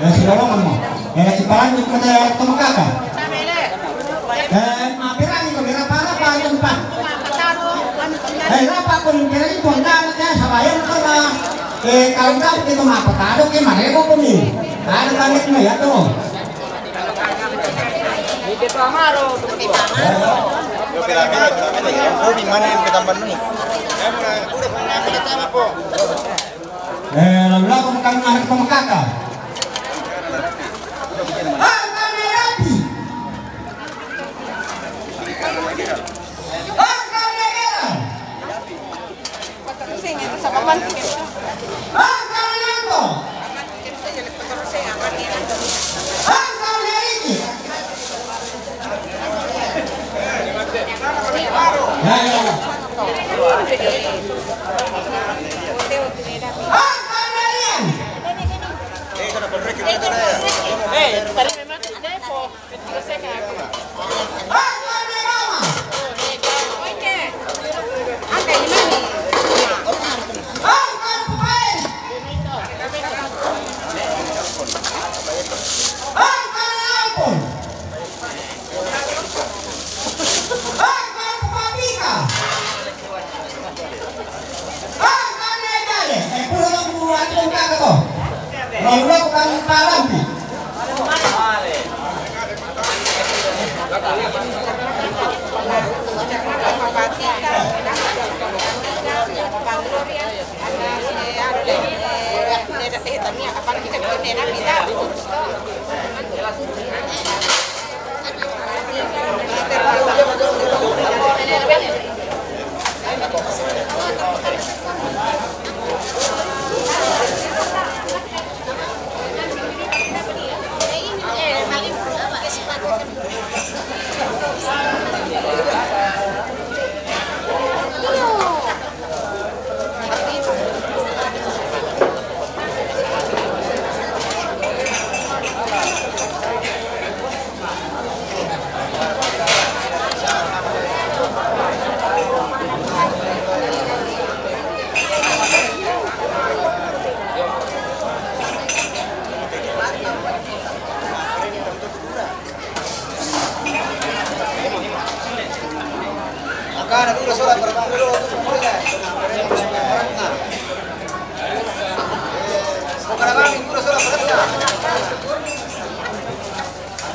Eh, si lolongan mo. Eh, si parangi ko na to makaka. Eh, maperangi ko, mira para pa yung pa. Eh, rapa ko yung pera yung na, na, sa bayan ko na. Eh, kalau ka, kita mapatado, kaya marego ko ni. Ano ka, na yato. Yo, pero a mí, a mí, a mí, a mí, mana yang kita penuhi? Eh, lalu aku makan anak pemakaka. Harga merah. Harga merah. Harga merah. Harga merah. Ya, ya, ya. Harga merah.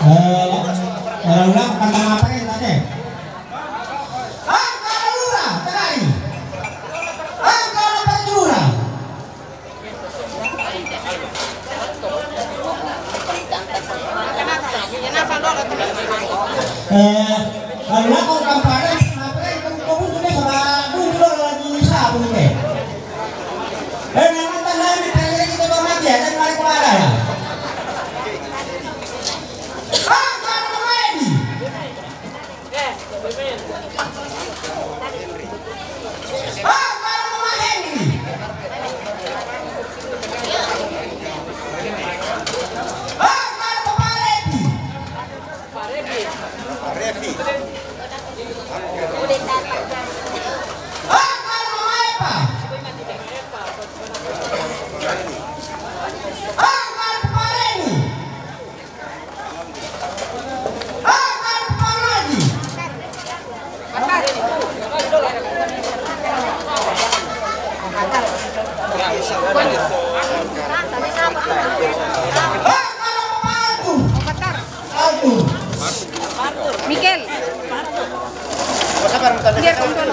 Eh, orang bilang tentang apa ya tadi? Angka lura, tengari. Angka perjura. Eh, kalau kau kampanye, apa itu kau butuh deh sama butuh lagi sabu deh. Eh, nama tanda ini tanya kita mati ya, dan mari kepada ya. Angka lura ini. Mikel. Biar kontrol.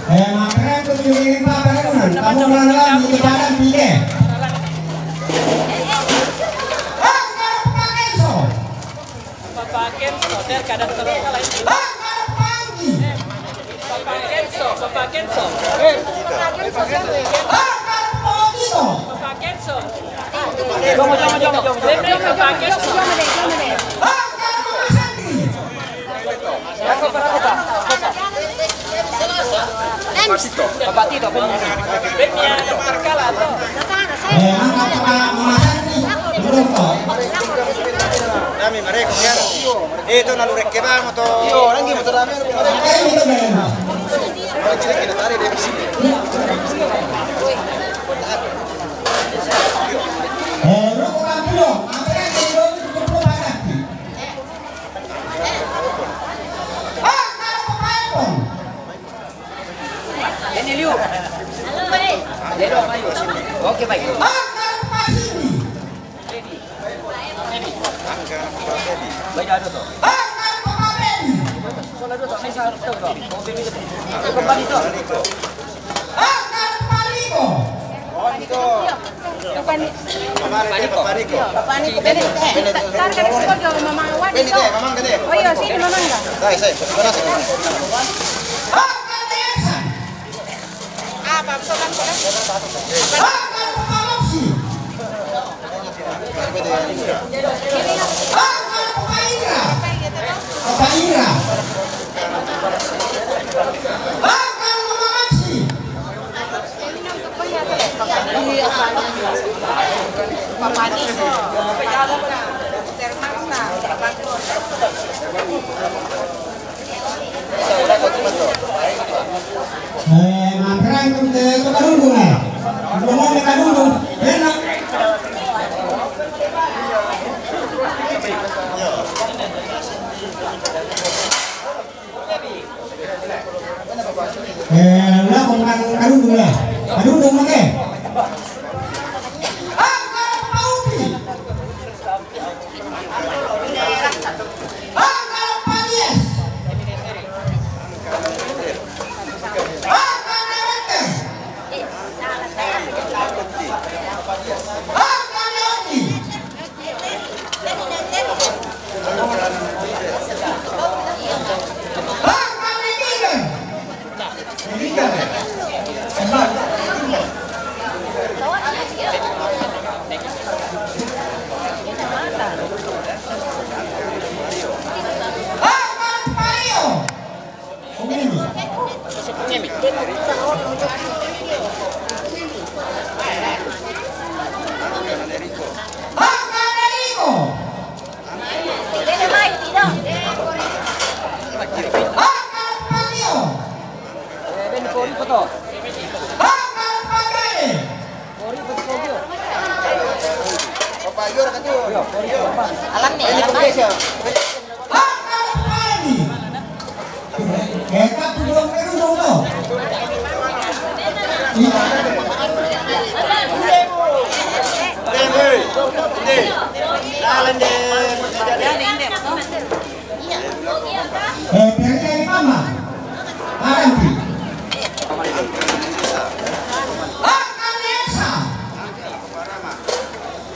Eh, ma prego di venire qua per una, la mura là, mi ti parla di che? Papa Kenso, del kadang terus kalau ini. Papa Kenso, Papa Kenso. Papa Kenso. Papa Kenso. Dami mareko kan. Eh, to na lu rekke bamo to. Io, lagi motor dami. Ini liu. Oke, baik. Baik, ada tuh. Soalnya tuh, saya harus tahu tuh. Mau beli itu. Kembali tuh. Papa Niko. Papa Niko. Papa Niko. Papa Niko, bene, eh. Bene, bene. Bene, bene. Mama Wadi, bene, tuh. Mama, bene. Oh iya, sini Mama enggak? Dai, saya, terima kasih. Apa, apa, apa, apa? Papa Indra. Papa Indra. Papa Indra. Eh, ma prego, eh, to Karundung, eh. Ngomong ke Karundung, enak. Eh, lah, bukan Karundung, lah. Karundung, oke. Alam nih, alam. Eh, perché mama? Avanti. Angka Nesa. Angka Parama.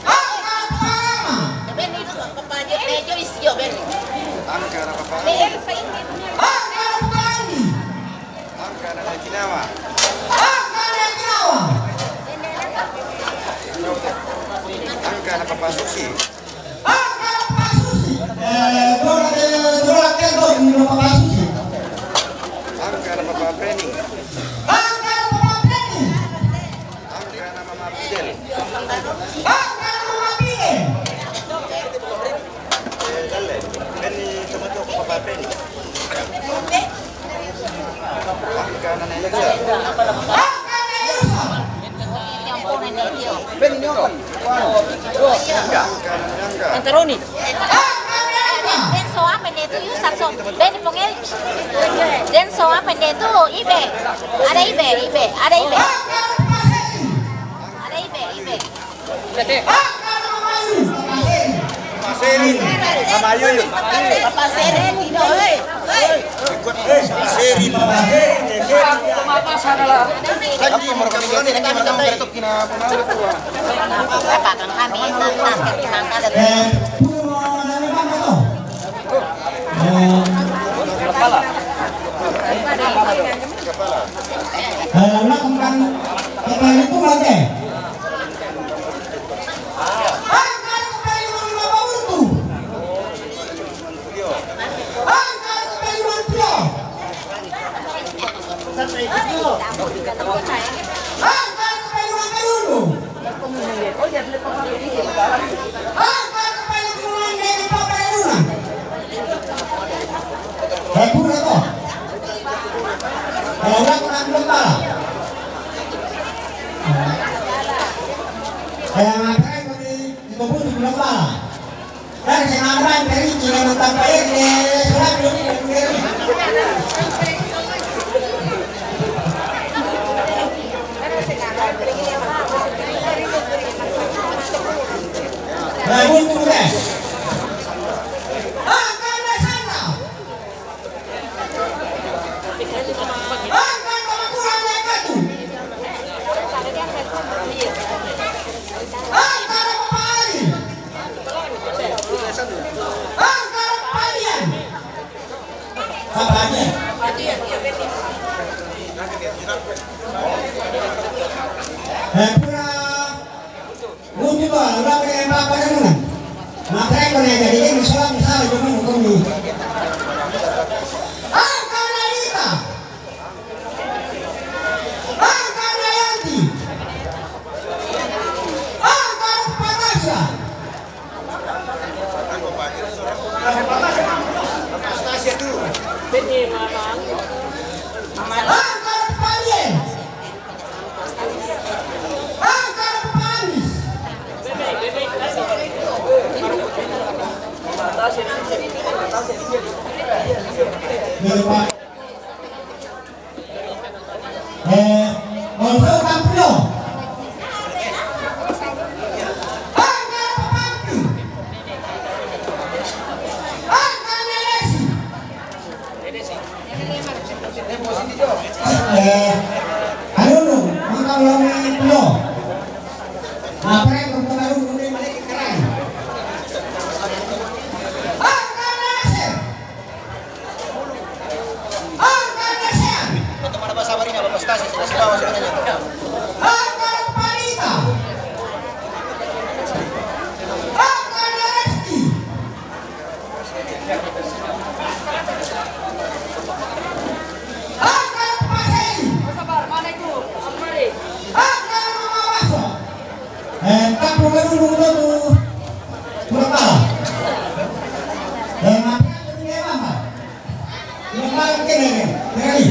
Angka Parama. Angka Parama. Angka Parama. Angka Nana Kinawa. Angka Nana Kinawa. Angka Nana Papa Susi. Angka Papa Susi. Eh, dora de, dora de, dora Papa Susi. Angka Nana Papa Preni. Angka Nana Papa Preni. Angka Nana Mama Fidel. Angka Nana Mama Fidel. Enteroni. Den so apa dia tu, Yusak so. Beni pongel. Den so apa dia tu, ibe. Ada ibe, ibe, ada ibe. Ada ibe, ibe. Papa Seri, Mama Yuyun. Papa Seri, tidak, hei. Ikut Seri. Lagi, mereka ini, lagi, mereka. Apa kang kami, kang kami, kang kami. Kalau nak makan, kita itu lagi. Kaya nga pare ko ni, ni ko buti ko lang ba? Dahil sa mga naman, pero yung sila ng tampayan, eh, sarap yun, eh, pero Lagun ko na. Ah, kaya na sana. Angka kamakulan na katu. Angka na papaali. Angka na papaalian. Papaalian. Eh, pura Buti ba, wala ka na yung papanalunan. Matry ko na yung galing, masarap na sa akin yung mga kumi. Ang kanalita! Ang kanayanti! Ang kapatasya! Ang kapalien! Eh, Eh, anu, anu, mangkang lomi pulo. Apa yang berpengaruh mengenai balik kerai? Angka nase. Angka nasean. Untuk mana bahasa barunya, Bapak Stasi? Saya kasih bawa sebenarnya. Angka panita. Angka nareski. Angka pasei. Angka mamawaso. Eh, tak perlu dulu tu. Kurang tahu. Eh, apa yang dia makan? Kurang tahu kena ni. Kena ni.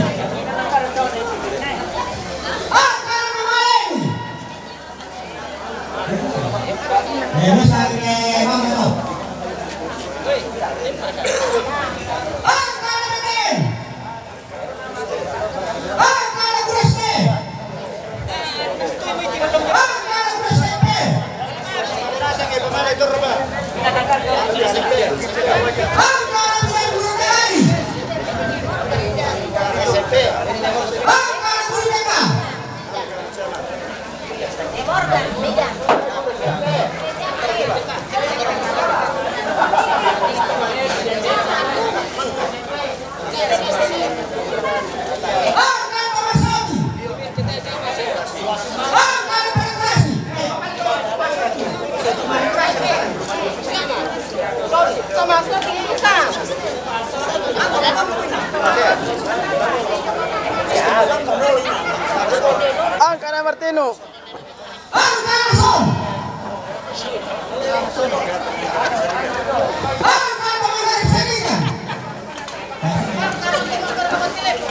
Angka mamawaso. Angka na Martino. Angka na son. Angka na Martino. Angka na Martino.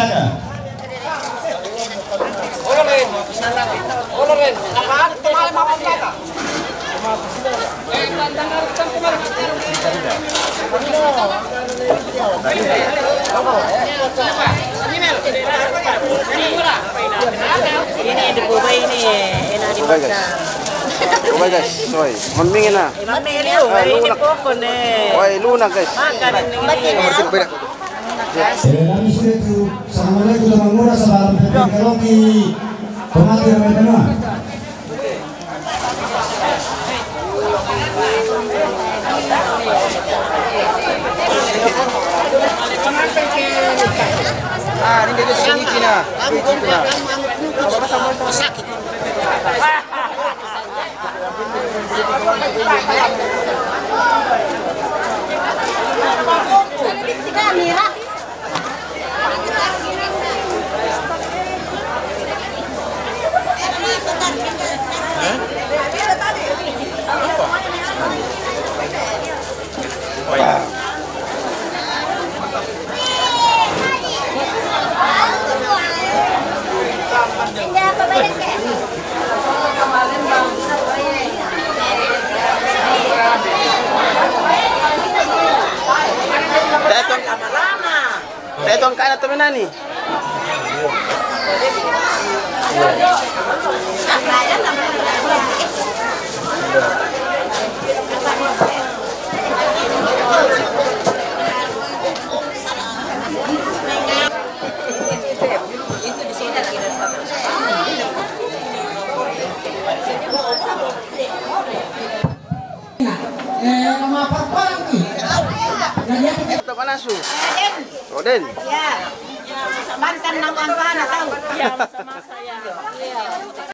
Sinaga. Ini di Kuba ini, enak di Kuba, guys. Kuba, guys, soy. Mamingin na. Mamingin na, ini pokok ne. Oi, luna, guys. Makan ini. Eh, kami sudah tu, assalamualaikum, teman murah, salam P P K Loki, pemati ramai tengah. Ah, ini dia sedikit na. Sakit. Tetong, tetong kana to menani. Eh, mapapang ni. Jadi aku Ito panasu. Roden. Ya. Mantan ng Angkana, tahu? Ya, sama saya. Iya.